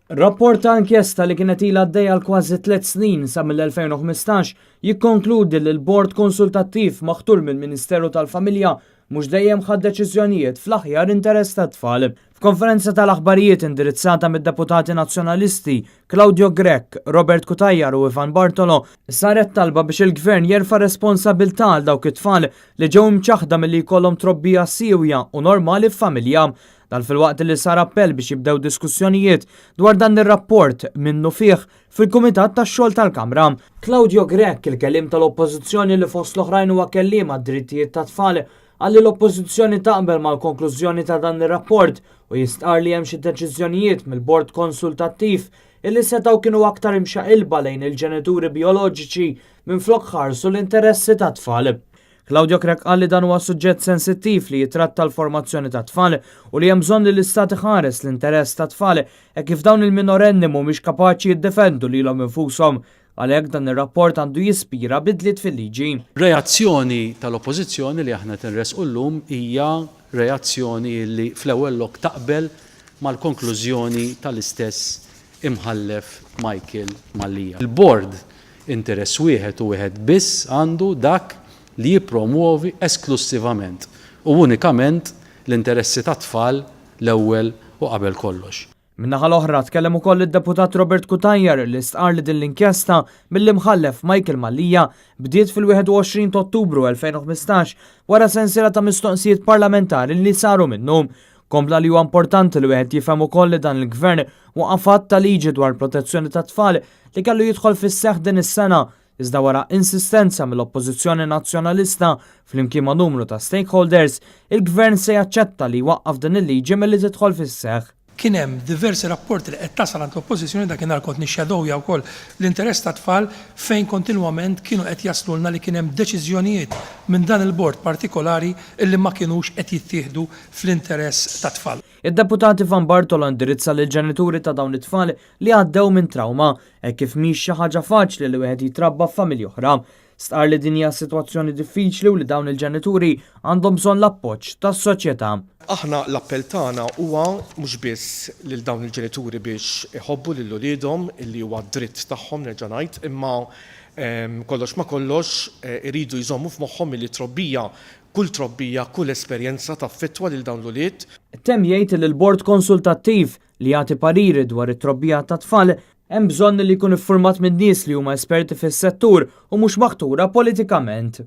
Rapport ta' inkjesta li kienet ilha għaddejja għal kważi tliet snin sa mill-2015 jikkonkludi li l-Bord Konsultattiv maħtur mill-Ministeru tal-Familja mhux dejjem ħa deċiżjonijiet fl-aħjar interess tat-tfal. F'konferenza tal-aħbarijiet indirizzata mid-deputati Nazzjonalisti Claudio Grech, Robert Cutajar u Ivan Bartolo, saret talba biex il-Gvern jerfa' responsabilità għal dawk it-tfal li ġew imċaħħda milli jkollhom trobbija siewja u normali f'familja. Dan filwaqt li sar appell biex jibdew diskussjonijiet dwar dan ir-rapport minnufih fil-Kumitat tax-Xogħol tal-Kamra. Claudio Grech, il-kelliem tal-Oppożizzjoni li fost l-oħrajn huwa kelliem għad-drittijiet tat-tfal, qal li l-Oppożizzjoni taqbel mal-konklużjoni ta' dan ir-rapport u jistqarr li hemm xi deċiżjonijiet mill-Bord Konsultattiv illi setgħu kienu aktar imxaqilba lejn il-ġenituri bijoloġiċi minflok ħarsu l-interessi tat-tfal. Claudio Grech qal li dan huwa suġġett sensittiv li jitratta l-formazzjoni tat-tfal u li hemm bżonn li l-istat iħares l-interess tat-tfal hekk kif dawn il-minorenni mhumiex kapaċi jiddefendu lilhom infushom. Għalhekk dan ir-rapport għandu jispira bidliet fil-liġi. Reazzjoni tal-Oppożizzjoni li aħna qed inressqu llum hija reazzjoni li fl-ewwel lok taqbel mal-konklużjoni tal-istess Imħallef Michael Mallia. Il-Bord Interess wieħed u wieħed biss għandu dak li jippromwovi esklussivament u unikament l-interessi tat-tfal l-ewwel u qabel kollox. Min-naħa l-oħra, tkellem ukoll id-Deputat Robert Cutajar li stqarr li din l-inkjesta mill-Imħallef Michael Mallia bdiet fil-21 ta' Ottubru 2015 wara sensiela ta' mistoqsijiet parlamentari li saru minnu. Kompla li huwa importanti li wieħed jifhem ukoll li dan il-Gvern waqqaf att ta' liġi dwar protezzjoni tat-tfal li kellu jidħol fis-seħħ din is-sena, iżda wara insistenza mill-Oppożizzjoni Nazzjonalista flimkien ma' numru ta' stakeholders, il-Gvern se jaċċetta li jwaqqaf din il-liġi milli tidħol fis-seħħ. Kien hemm diversi rapporti li qed tasal għand l-Oppożizzjoni, dakinhar kont nixxadowja wkoll l-interess tat-tfal fejn kontinwament kienu qed jaslulna li kien hemm deċiżjonijiet minn dan il-bord partikolari illi ma kinux qed jittieħdu fl-interess tat-tfal. Id-Deputat Ivan Bartolo indirizza lill-ġenituri ta' dawn it-tfal li għaddew minn trawma, hekk kif mhix xi ħaġa faċli li wieħed jitrabba f'familja oħra. Stqarr li din hija sitwazzjoni diffiċli u li dawn il-ġenituri għandhom bżonn l-appoġġ tas-soċjetà. Aħna l-appell tagħna huwa mhux biss lil dawn il-ġenituri biex iħobbu lil uliedhom, illi huwa dritt tagħhom nerġa' ngħid, imma kollox ma' kollox iridu jżommu f'moħħhom illi t-trobbija, kull trobbija, kull esperjenza taffettwa lil dawn l-ulied. Temm jgħid li l-Bord Konsultattiv, li jagħti pariri dwar it-trobbija tat-tfal, hemm bżonn li jkun iffurmat minn nies li huma esperti fis-settur u mhux maħtura politikament.